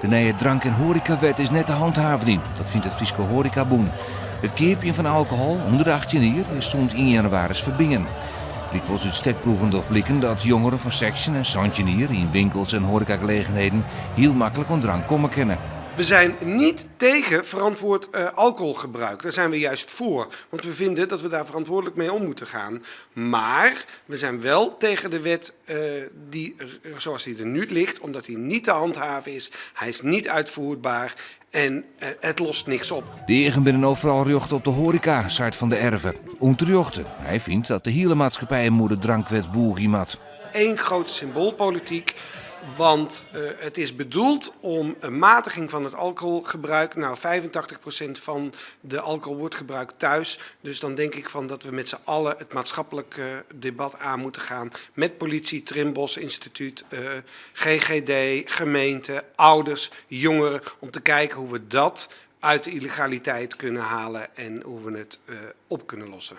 De nije drank en hoarekawet is net te hanthavenjen. Dat fynt it Fryske Hoarekabûn. It keapjen fan alkohol ûnder de 18 jier is sûnt ien jannewaris ferbean. Lykwols út stekproeven docht bliken dat jongeren fan 16 en 17 jier yn winkels en hoarekagelegenheden hiel maklik oan drank komme kinne. We zijn niet tegen verantwoord alcoholgebruik. Daar zijn we juist voor. Want we vinden dat we daar verantwoordelijk mee om moeten gaan. Maar we zijn wel tegen de wet die, zoals die er nu ligt, omdat die niet te handhaven is. Hij is niet uitvoerbaar en het lost niks op. De eagen binne no foaral rjochte op de hoareka, seit Van de Erve. Ûnterjochte. Hy fynt dat de hiele maatskippij him oer de drankwet bûgje moat. Eén grote symboolpolitiek, want het is bedoeld om een matiging van het alcoholgebruik. Nou, 85% van de alcohol wordt gebruikt thuis. Dus dan denk ik van dat we met z'n allen het maatschappelijk debat aan moeten gaan. Met politie, Trimbos Instituut, GGD, gemeente, ouders, jongeren. Om te kijken hoe we dat uit de illegaliteit kunnen halen en hoe we het op kunnen lossen.